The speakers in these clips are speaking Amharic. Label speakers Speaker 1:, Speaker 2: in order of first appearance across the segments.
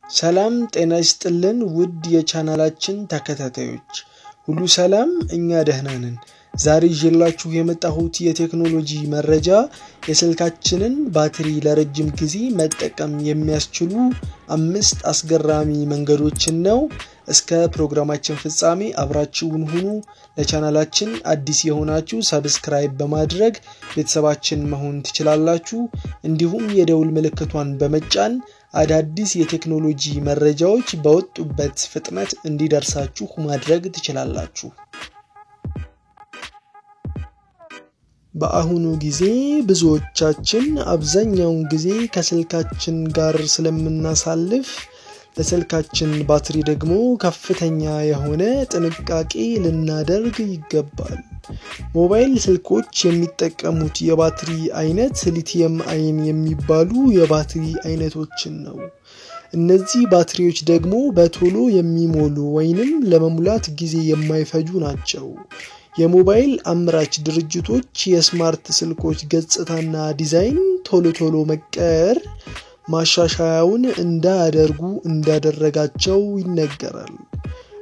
Speaker 1: ሰላም ጤና ይስጥልን ውድ የቻናላችን ተከታታዮች፣ ሁሉ ሰላም፣ እኛ ደህና ነን። ዛሬ ይዤላችሁ የመጣሁት የቴክኖሎጂ መረጃ የስልካችንን ባትሪ ለረጅም ጊዜ መጠቀም የሚያስችሉ 5 አስገራሚ መንገዶችን ነው። እስከ ፕሮግራማችን ፍጻሜ አብራችሁን ሁኑ። ለቻናላችን አዲስ የሆናችሁ subscribe በማድረግ ቤተሰባችን መሆን ትችላላችሁ። እንዲሁም የደውል ምልክቷን በመጫን አዳዲስ የቴክኖሎጂ መረጃዎች በወጡበት ፍጥነት እንዲደርሳችሁ ማድረግ ትችላላችሁ። በአሁኑ ጊዜ ብዙዎቻችን አብዛኛውን ጊዜ ከስልካችን ጋር ስለምናሳልፍ ለስልካችን ባትሪ ደግሞ ከፍተኛ የሆነ ጥንቃቄ ልናደርግ ይገባል። ሞባይል ስልኮች የሚጠቀሙት የባትሪ አይነት lithium ion የሚባሉ የባትሪ አይነቶችን ነው። እነዚህ ባትሪዎች ደግሞ በቶሎ የሚሞሉ ወይንም ለመሙላት ጊዜ የማይፈጁ ናቸው። የሞባይል አምራች ድርጅቶች የ smart ስልኮች ገጽታና ዲዛይን ቶሎ ቶሎ መቀየር ማሻሻያውን እንዳያደርጉ እንዳደረጋቸው ይነገራል።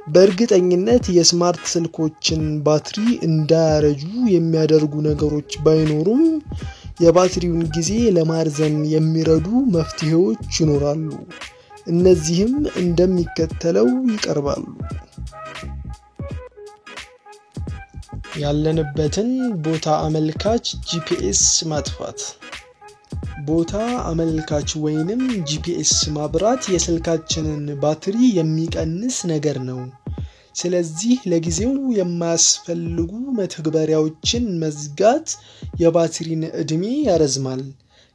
Speaker 1: በእርግጠኝነት የ smart ስልኮችን ባትሪ እንዳያረጁ የሚያደርጉ ነገሮች ባይኖሩም፣ የባትሪውን ጊዜ ለማርዘም የሚረዱ መፍትሄዎች ይኖራሉ። እነዚህም እንደሚከተለው ይቀርባሉ። ያለንበትን ቦታ አመልካች GPS ማጥፋት። ቦታ አመልካች ወይንም GPS ማብራት የስልካችንን ባትሪ የሚቀንስ ነገር ነው። ስለዚህ ለጊዜው የማያስፈልጉ መተግበሪያዎችን መዝጋት የባትሪን ዕድሜ ያረዝማል።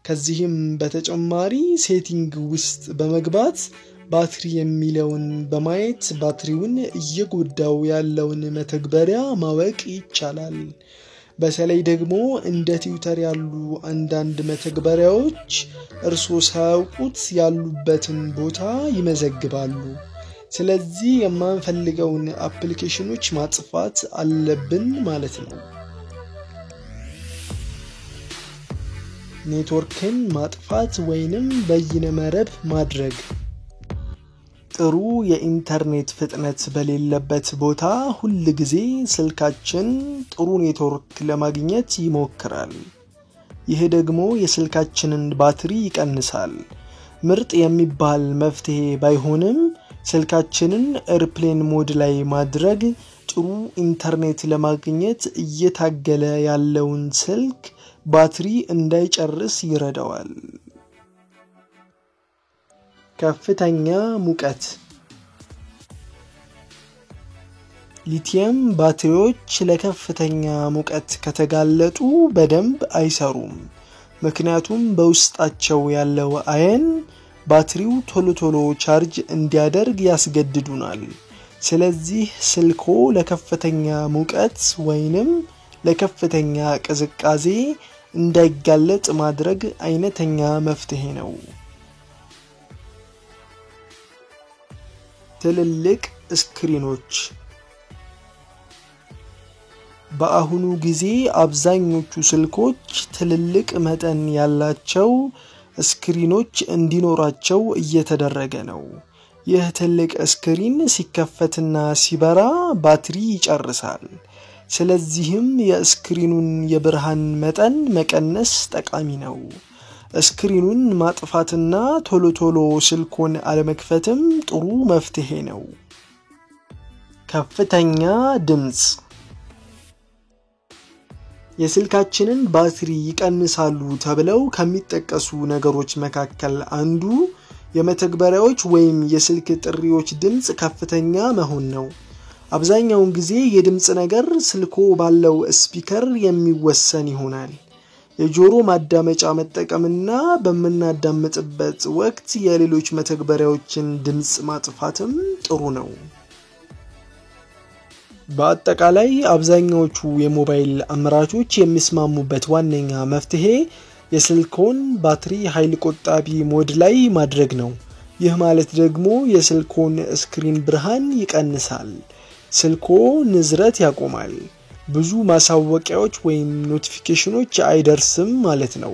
Speaker 1: ከዚህም በተጨማሪ setting ውስጥ በመግባት ባትሪ የሚለውን በማየት ባትሪውን እየጎዳው ያለውን መተግበሪያ ማወቅ ይቻላል። በተለይ ደግሞ እንደ ትዊተር ያሉ አንዳንድ መተግበሪያዎች እርስዎ ሳያውቁት ያሉበትን ቦታ ይመዘግባሉ። ስለዚህ የማንፈልገውን አፕሊኬሽኖች ማጥፋት አለብን ማለት ነው። ኔትወርክን ማጥፋት ወይንም በይነ መረብ ማድረግ። ጥሩ የኢንተርኔት ፍጥነት በሌለበት ቦታ ሁል ጊዜ ስልካችን ጥሩ ኔትወርክ ለማግኘት ይሞክራል። ይህ ደግሞ የስልካችንን ባትሪ ይቀንሳል። ምርጥ የሚባል መፍትሄ ባይሆንም፣ ስልካችንን airplane mode ላይ ማድረግ ጥሩ ኢንተርኔት ለማግኘት እየታገለ ያለውን ስልክ ባትሪ እንዳይጨርስ ይረዳዋል። ከፍተኛ ሙቀት። ሊቲየም ባትሪዎች ለከፍተኛ ሙቀት ከተጋለጡ በደንብ አይሰሩም። ምክንያቱም በውስጣቸው ያለው ion ባትሪው ቶሎ ቶሎ ቻርጅ እንዲያደርግ ያስገድዱናል። ስለዚህ ስልኮ ለከፍተኛ ሙቀት ወይንም ለከፍተኛ ቅዝቃዜ እንዳይጋለጥ ማድረግ አይነተኛ መፍትሄ ነው። ትልልቅ ስክሪኖች። በአሁኑ ጊዜ አብዛኞቹ ስልኮች ትልልቅ መጠን ያላቸው ስክሪኖች እንዲኖራቸው እየተደረገ ነው። ይህ ትልቅ screen ሲከፈትና ሲበራ ባትሪ ይጨርሳል። ስለዚህም የስክሪኑን የብርሃን መጠን መቀነስ ጠቃሚ ነው። ስክሪኑን ማጥፋትና ቶሎ ቶሎ ስልኮን አለመክፈትም ጥሩ መፍትሄ ነው። ከፍተኛ ድምፅ። የስልካችንን ባትሪ ይቀንሳሉ ተብለው ከሚጠቀሱ ነገሮች መካከል አንዱ የመተግበሪያዎች ወይም የስልክ ጥሪዎች ድምፅ ከፍተኛ መሆን ነው። አብዛኛውን ጊዜ የድምፅ ነገር ስልኮ ባለው speaker የሚወሰን ይሆናል። የጆሮ ማዳመጫ መጠቀምና በምናዳምጥበት ወቅት የሌሎች መተግበሪያዎችን ድምፅ ማጥፋትም ጥሩ ነው። በአጠቃላይ አብዛኛዎቹ የሞባይል አምራቾች የሚስማሙበት ዋነኛ መፍትሄ የስልኮን ባትሪ ኃይል ቆጣቢ mode ላይ ማድረግ ነው። ይህ ማለት ደግሞ የስልኮን screen ብርሃን ይቀንሳል። ስልኮ ንዝረት ያቆማል። ብዙ ማሳወቂያዎች ወይም notification ኖች አይደርስም ማለት ነው።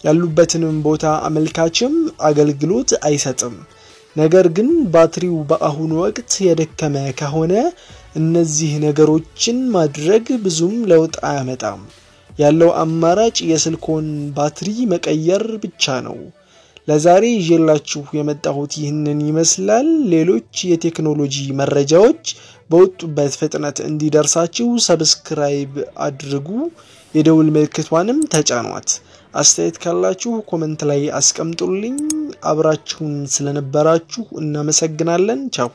Speaker 1: ያሉበትንም ቦታ አመልካችም አገልግሎት አይሰጥም። ነገር ግን ባትሪው በአሁኑ ወቅት የደከመ ከሆነ እነዚህ ነገሮችን ማድረግ ብዙም ለውጥ አያመጣም። ያለው አማራጭ የስልኮን ባትሪ መቀየር ብቻ ነው። ለዛሬ ይዤላችሁ የመጣሁት ይህንን ይመስላል። ሌሎች የቴክኖሎጂ መረጃዎች በወጡበት ፍጥነት እንዲደርሳችሁ subscribe አድርጉ፣ የደውል ምልክቷንም ተጫኗት። አስተያየት ካላችሁ comment ላይ አስቀምጡልኝ። አብራችሁን ስለነበራችሁ እናመሰግናለን። ቻው።